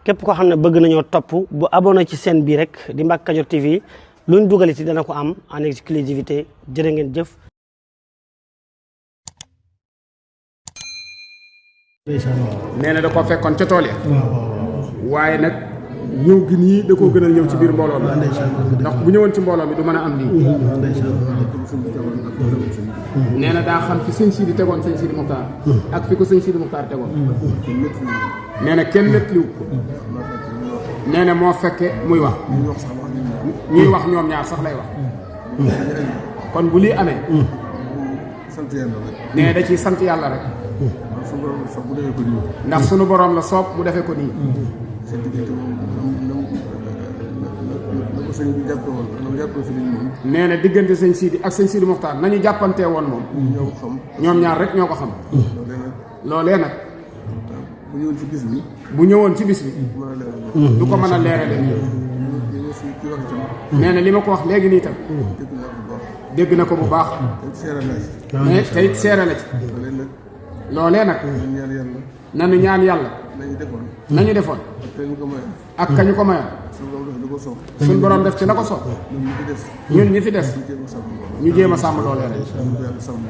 képp koo xam ne bëgg nañoo topp bu abonné ci chaîne bii rek di Mbacke Kadior TV luñ dugal ci dana ko am en exclusivité jërë ngeen jëf. nee na da koo fekkoon ca tool ya waaye nag ñëw gi nii da koo gënal ñëw ci biir mbooloo mi ndax bu ñëwoon ci mbooloo mi du mën a am lii. nee na daa xam fi sëñ Sidi tegoon sëñ Sidi Muxtaar ak fi ko sëñ Sidi Muxtaar tegoon. nee na kenn nettaliwu ko. nee na moo fekke muy wax ñuy wax ñoom ñaar sax lay wax. kon bu lii amee nee na da ciy sant yàlla rek ndax sunu borom la soob mu defee ko nii. nee na diggante sëñ Sidi ak sëñ Sidi Muxtaar nañu jàppantee woon moom ñoom ñaar rek ñoo ko xam. loolee nag bu ñëwoon ci bis bi du ko mën a leerale. nee na li ma ko wax léegi nii tam dégg na ko bu baax mais tey seere la ci. loolee nag nanu ñaan yàlla nañu defoon ak kañu ko mayoon suñ borom def ci la ko soob ñun ñi fi des ñu jéem a sàmm loolee rek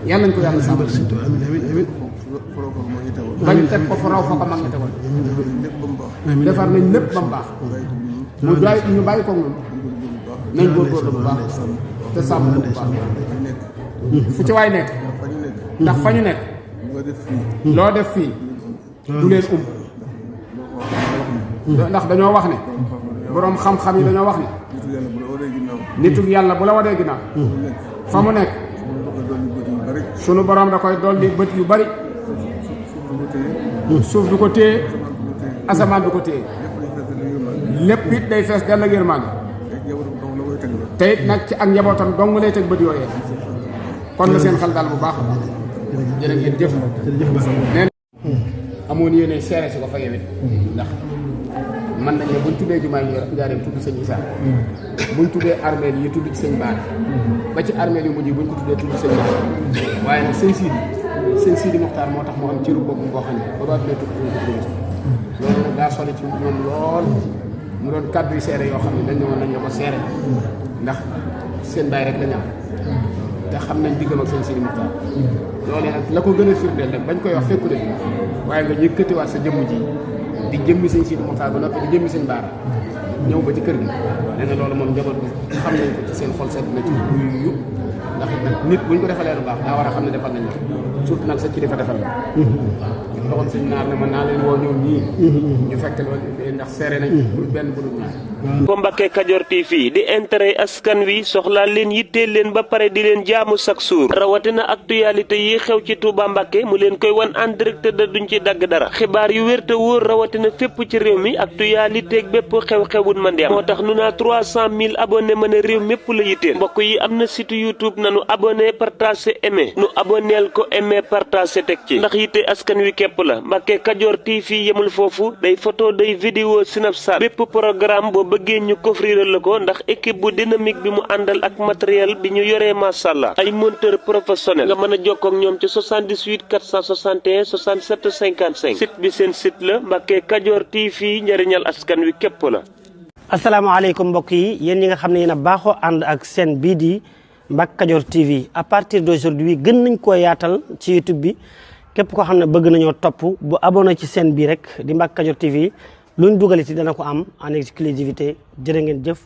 yàlla nañ ko yàlla sàmm ba ñu teg ko fu raw fa ko mag ñu tegoon defar nañ lépp ba mu baax ñu bàyyi ko ñun nañ góorgóorlu bu baax te sàmm bu baax fu ci waay nekk ndax fa ñu nekk loo def fii du leen ndax dañoo wax ne boroom xam-xam yi dañoo wax ne nitug yàlla bu la wadee ginnaaw fa mu nekk sunu boroom da koy dolli bët yu bari suuf du ko téye asamaan du ko téye lépp it day fees dell ak yërmande te it nag ci ak njabootam dong lay teg bët yooyee kon la seen xel daal bu baax jërë ngeen jëf. nee na amoon yéene seere si ko fa yewit ndax man nañ ne buñ tuddee jumaa yi njaareem tudd sëñ Issa buñ tuddee armeel yi tudd ci sëñ Baar ba ci armeel yu mujj yi buñ ko tuddee tudd sëñ Baar waaye nag sëñ Sidi Muxtaar moo tax moo am cëru boobu boo xam ne ba ba dee tudd loolu nag daa soli ci ñoom lool mu doon kàddu yu seere yoo xam ne dañ ne woon nañ la ko seere ndax seen baay rek lañ am te xam nañ diggam ak sëñ Sidi Muxtaar loolu nag la ko gën a firndeel nag bañ koy wax fekku def waaye nga yëkkatiwaat sa jëmm ji di jëmmi sëñ Sidi Muxtaar ba noppi di jëmmi sëñ Baara ñëw ba ci kër gi nee na loolu moom njaboot bi xam nañ ko ci seen xol seet na ci yu ndax nag nit buñ ko defalee lu baax daa war a xam ne defal nañ la surtout nag sa ci defa defal la ñu doxoon suñ naar ne man naa leen woo ñoom ñii ñu fekk loolu ndax seere nañ bul benn bu dul ñaar ko Mbacke Kadior TV di intérêt askan wi soxlaa leen yitteel leen ba pare di leen jaamu chaque jour rawatina actualité yi xew ci Touba Mbacke mu leen koy wan en direct da duñ ci dagg dara xibaar yu wér te wóor rawatina fépp ci réew mi actualité ak bépp xew-xewun man di am moo tax nu naa 300 000 abonné mën a réew mépp la yitteel mbokk yi am na site YouTube nanu abonné partagé aimé nu abonneel ko aimé partagé teg ci ndax yitte askan wi képp la Mbacke Kadior TV yemul foofu day photo day vidéo Snapchat bépp programme boo bëggee ñu coffriral la ko ndax équipe bu dynamique bi mu àndal ak matériel bi ñu yoree masàllaa ay monteur professionnel nga mën a jokkoo ak ñoom ci 78 461 67 55 site bi seen site la Mbacke Kadior TV njëriñal askan wi képp la. asalaamaaleykum mbokk yi yéen ñi nga xam ne yéen a baaxoo ànd ak seen bii di Mbacke Kadior TV à partir d'aujourd'hui gën nañ koo yaatal ci YouTube bi képp koo xam ne bëgg nañoo topp bu abonné ci seen bii rek di Mbacke Kadior TV luñ dugal ci dana ko am en exclusivité jërë ngeen jëf.